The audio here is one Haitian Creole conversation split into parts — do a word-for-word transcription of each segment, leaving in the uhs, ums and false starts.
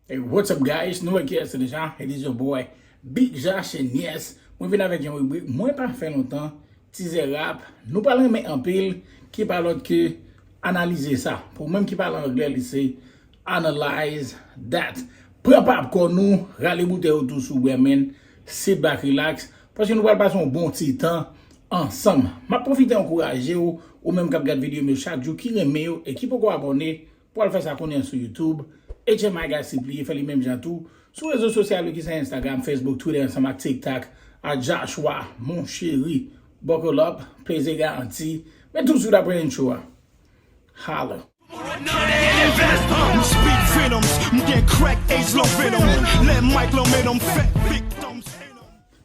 Hey, what's up, guys? Nou wè kiyès se deja. It is your boy, Big Josh, and yes, mwen vin avèk yon ribrik mwen pa fè lontan, Tizè Rap. Nou pral renmen anpil, ki pa lòt ke analize sa. Pou menm ki pale anglè, li se analyze that. Pran popcorn nou, rale boutèy ou tou si w bwè, men sit back, relax, paske nou pral pase yon bon ti tan ansanm. M ap pwofite ankouraje w, ou menm k ap gad videyo m yo chak jou, ki renmen yo e ki poko abòne, pou al fè sa kounye a sou YouTube. H M I Guys, sipliye fè li menm jan tou sou rezo sosyal yo ki se Instagram, Facebook, Twitter ansanm ak TikTok, at Joshua Mon Chéri. Buckle up, plezi garanti. Men touswit apre intro a. Holla. M spit venoms, m gen crack ace lan venom. Lè mic lan men m fè victims.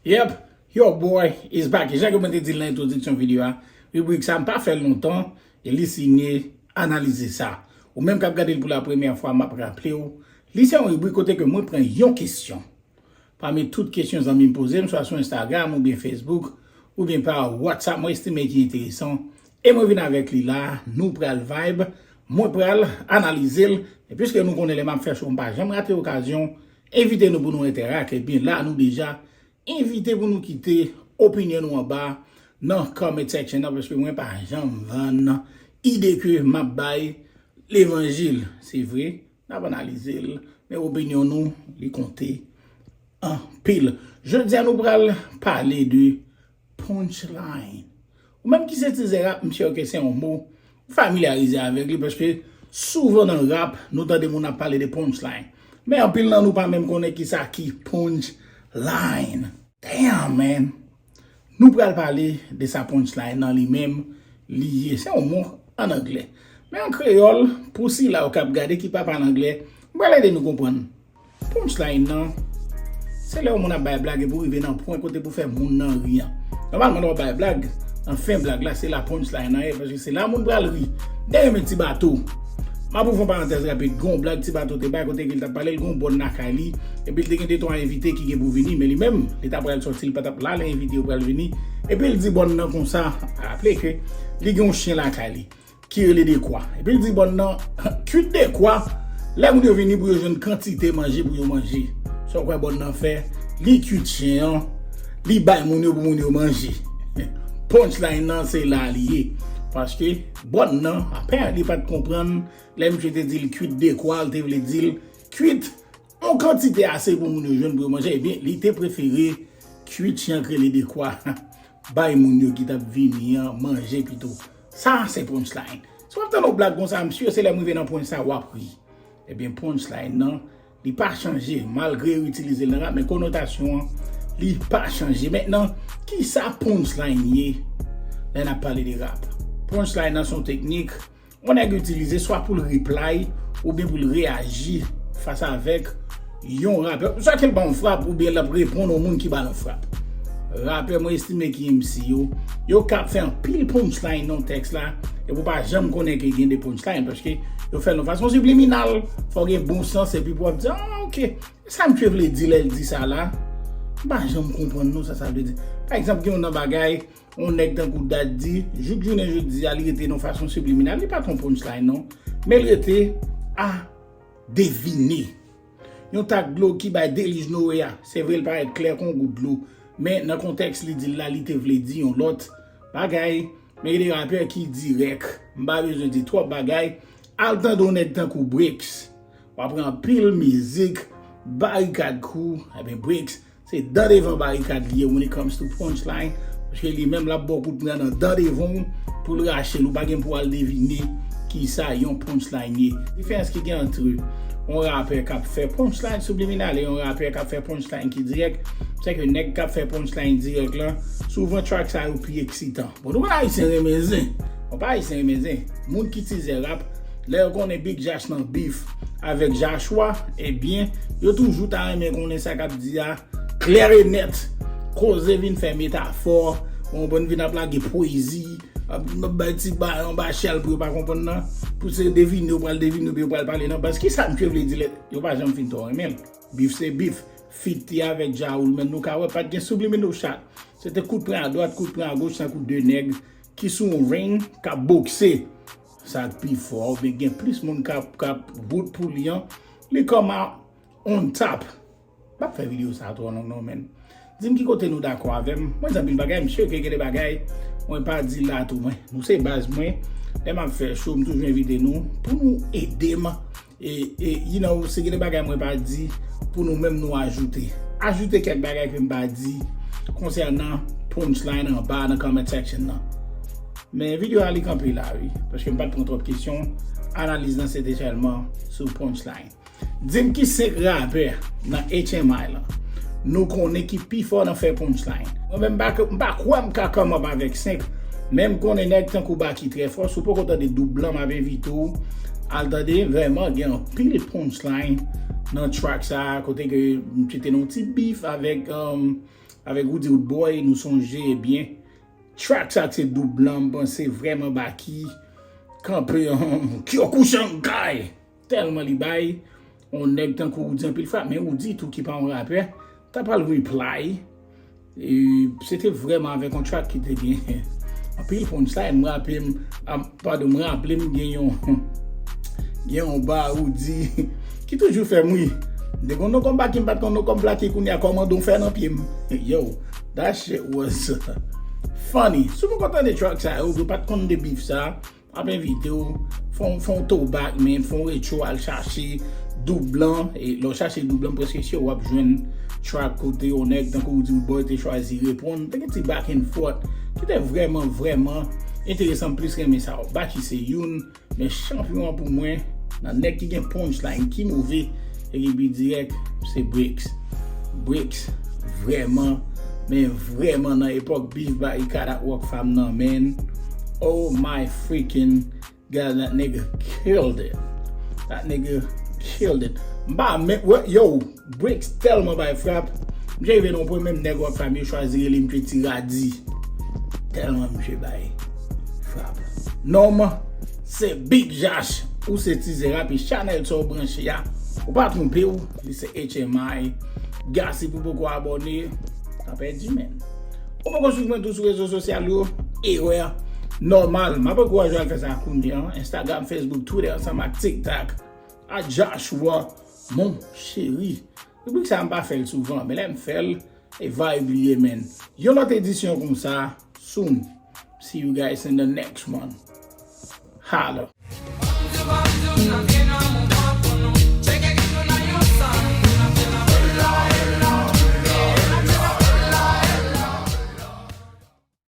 Yep, your boy is back. Jan ke mwen te di l nan entwodiksyon videyo a, ribrik sa m pa fè l lontan, e li siyen analize sa. Ou menm k ap gade l pou la premyè fwa, m ap raple w, li se yon ribrik kote ke mwen pran yon kesyon pami tout kesyon zanmi m poze m, swa sou Instagram oubyen Facebook, oubyen pa WhatsApp, mwen estime ki enteresan, e mwen vin avèk li la, nou pral vibe, mwen pral analize l, e piske nou konnen lè m ap fè show m pa janm rate okazyon envite nou pou nou entèrak, ebyen la nou deja envite pou nou kite opinyon nou anba nan comment section nan, paske mwen pa janm vann ide ke m ap bay levanjil. Se vre, n ap analize l, men opinyon nou, li konte anpil. Jodi a nou pral pale de punchline. Ou menm ki se tizè rap, m si ke se yon mo ou familyarize avèk li, paske souvan nan rap, nou tande moun ap pale de punchline. Men anpil nan nou pa menm konnen kisa ki punchline. Damn, man! Nou pral pale de sa punchline nan li menm li ye. Se yon mo ann anglè. Men an kreyòl, pou sila yo k ap gade ki pa pale anglè, m pral ede nou konprann. Punchline nan, se lè yon moun ap bay blag epi w rive nan pwen kote pou fè moun nan ri an. Nòmalman, lè w ap bay blag, nan fen blag la, se la punchline nan ye, paske se la moun pral ri. M te renmen Ti Bato. M ap ouvri yon parantèz rapid, gen yon blag Ti Bato te bay kote ke li t ap pale, li gen yon bòn lakay li, epi li te gen de twa envite ki gen pou vini, men li menm, li ta pral sòti, li pa t ap la lè envite yo pral vini, epi li di bòn nan konsa, raple ke li gen yon chen lakay li ki rele Dekwa. Epi l di bòn nan, kuit Dekwa, lè moun yo vini pou yo jwenn kantite manje pou yo manje. Sa w kwè bòn nan fè? Li kuit chen an, li bay moun yo pou moun yo manje. Punchline nan se la li ye. Paske bòn nan, apparently, li pa t konprann lè misye te di l kuit Dekwa, l te vle di l kuit yon kantite ase pou moun yo jwenn pou yo manje, ebyen, li te prefere kuit chen an k rele Dekwa bay moun yo ki t ap vini an manje pito. Sa se punchline. Si w ap tann yon blag konsa, m si se lè m rive nan pwen sa w ap ri. Ebyen, punchline nan, li pa chanje, malgre yo itilize l nan rap, men konotasyon an, li pa chanje. Mentnan, kisa punchline ye lè n ap pale de rap? Punchline nan se yon teknik yon nèg itilize swa pou l reply oubyen pou l reyaji fas avèk yon rapè, swa ke l ba yon frap oubyen l ap reponn yon moun ki ba l yon frap. Rapè mwen estime ki M C yo, yo ka ap fè anpil punchline nan tèks la, epi w pa janm konnen ke gen de punchline, paske yo fè l yon fason sibliminal, fò w gen bon sans epi pou w ap di, ah, ok, sa misye vle di lè l di sa la? M pa janm konprann non sa sa vle di. Pa egzanp, gen yon nan bagay yon nèg tankou Daddy, jouk jounen jodi a, li rete nan fason sibliminal, li pa t yon punchline non, men l rete a devine. Yon tak dlo ki bay delij Noe a, se vre l parèt klè kon gout dlo, men nan kontèks li di l la, li te vle di yon lòt bagay, men gen de rapè ki dirèk, m pa bezwen di twòp bagay, al tande yon nèg tankou Brix, w ap pran anpil mizik, barikad kou, ebyen Brix, se dan devan barikad li ye when it comes to punchline, paske li menm l ap ba w kout pwen nan dan devan w pou l rache l, ou pa gen pou w al devine kisa yon punchline ye. Diferans ki gen antre yon rapè k ap fè punchline sibliminal e yon rapè k ap fè punchline ki dirèk, se ke nèg k ap fè punchline dirèk la, souvan track sa yo pi eksitan. Bon, nou konn Ayisyen renmen zen. Bon, pa Ayisyen renmen zen. Moun ki tizè rap, lè yo konnen Big Josh nan beef avèk Joshua, ebyen, yo toujou ta renmen konnen sa k ap di a klè e nèt. Koze vin fè metafò, w konprann, vin ap lage pwezi, ap, ap bay ti ba, yon ba chèl pou yo pa konprann nan. Pou se devine, yo pral devine, oubyen yo pral pale nan bas. Kisa misye vle di lè yo pa janm fin twò renmen l? Beef se beef. Feat li avèk Ja Rule, men nou ka wè pa t gen subliminal shot. Se te kout pwen adwat, kout pwen agoch, tankou de nèg ki sou yon ring k ap bokse. Sa k pi fò, oubyen gen plis moun k ap, k ap wout pou li an, li come out on top. M p ap fè videyo sa twò long non, men. Di m ki kote nou dakò avè m. Mwen di anpil bagay, m sure ke gen de bagay mwen pa di la tou, mwen. Nou se baz mwen. Lè m ap fè show, m toujou envite nou pou nou ede m. E, e, you know, si gen de bagay mwen pa di, pou nou menm nou ajoute. Ajoute kèk bagay ke m pa di konsènan punchline anba nan comment section nan. Men videyo a li kanpe la, wi. Paske m pa t pran twòp kesyon. Analiz lan se te sèlman sou punchline. Di m ki senk rapè nan H M I lan nou konnen ki pi fò nan fè punchline. Mwen menm, m pa, m pa kwè m ka come up avèk senk, men m konnen nèg tankou Baky trè fò. Si w poko tande Doub Blan, m ap envite w al tande. Vrèman, gen anpil punchline nan track sa a, kote ke m te nan yon ti beef avèk, um, avèk Roody Roodboy, nou sonje byen. Track sa se Doub Blan, m panse vrèman Baky kanpe yon Kyokushinkai. Tèlman li bay, yon nèg tankou Roody anpil frap, men Roody tou ki pa yon rapè, ta pral reply. E, se te vrèman avèk yon track ki te gen anpil punchline. M raple m, am, padon, m raple m gen yon, gen yon ba Roody ki toujou fè m ri. M te konn non kòm Baky, m pa t konn non kòm Blacky, kounye a kòmandon fè nan pye m. Yo, that shit was funny. Si w poko tande track sa yo, ou pa t konn de beef sa, m ap envite w, fè w, fè w throwback, men, fè w retro, al chache Doub Blan. E lè w chache Doub Blan, m prèske si w ap jwenn track kote yon nèg tankou Roody Roodboy te chwazi reponn. Te gen ti back and forth ki te vrèman, vrèman enteresan. M plis renmen sa. Baky se youn, men chanpyon an pou mwen, nan nèg ki gen punchline, ki move, e ki pi dirèk, se Bricks. Bricks, vrèman, men vrèman nan epòk beef Barikad ak Rockfam nan, man. Oh my freaking God, that nigga killed it. That nigga killed it. M pa men, wè, yo, Bricks tèlman bay frap. M rive nan yon pwen, menm nèg Rockfam yo chwazi rele misye Ti Radi. Tèlman misye bay frap. Non, se Big Josh, ou se Ti Zera, pi chanèl sa w branche a. Ou pa twonpe w, li se H M I. Gasi, pou poko abòne, w pèdi, men. Ou poko swiv mwen tou sou rezo sosyal yo, erè nòmal. M ap ankouraje w al fè sa kounye a. Instagram, Facebook, Twitter, ansanm ak TikTok. A Joshua, mon chéri. Ribrik sa, m pa fè l souvan, men lè m fè l, e va bliye, men. Yon lòt edisyon konsa, soon. See you guys in the next one. Holla.